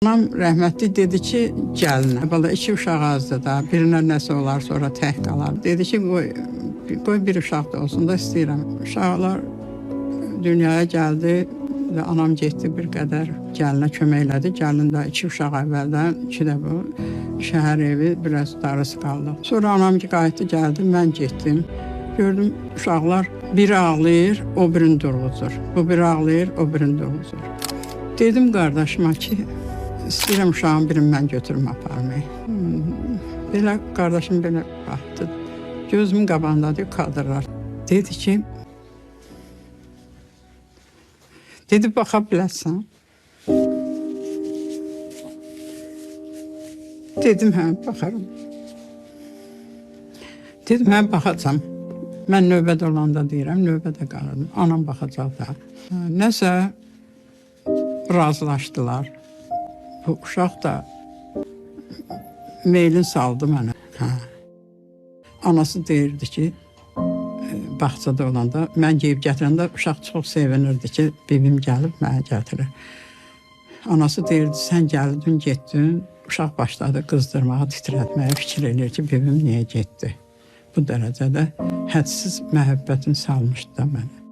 Anam rəhmətli dedi ki, gəlinə. Bala iki uşaq azdı da, birinə nəsə olar, sonra tək qalar. Dedi ki, qoy bir uşaq da olsun da istəyirəm. Uşaqlar dünyaya gəldi, anam getdi bir qədər gəlinə kömək elədi. Gəlin də iki uşaq əvvəldən, iki də bu şəhər evi biraz darısı qaldı. Sonra anam ki, qayıtdı, gəldi, mən getdim. Gördüm uşaqlar biri ağlayır, o birini durğuzur. Bu biri ağlayır, o birini durğuzur. Dedim qardaşıma ki, istəyirəm uşağın birini mən götürüm aparmayı. Belə qardaşım belə baxdı. Gözümün qabağındadır kadrlar. Dedi ki, dedi baxa bilərsən. Dedim hə, baxaram. Dedim hə, baxacam. Mən növbədə olanda deyirəm, növbədə qalırdım. Anam baxacaq da. Nəsə razılaşdılar. Bu uşaq da meylin saldı mənə. Hə. Anası deyirdi ki, bağçada olanda, mən geyib gətirəndə uşaq çox sevinirdi ki, bibim gəlib mənə gətirir. Anası deyirdi, sən gəldin, getdin. Uşaq başladı qızdırmağa, titrətməyə, fikir eləyir ki, bibim niyə getdi? Bu dərəcədə hədsiz məhəbbətin salmışdı da mənə.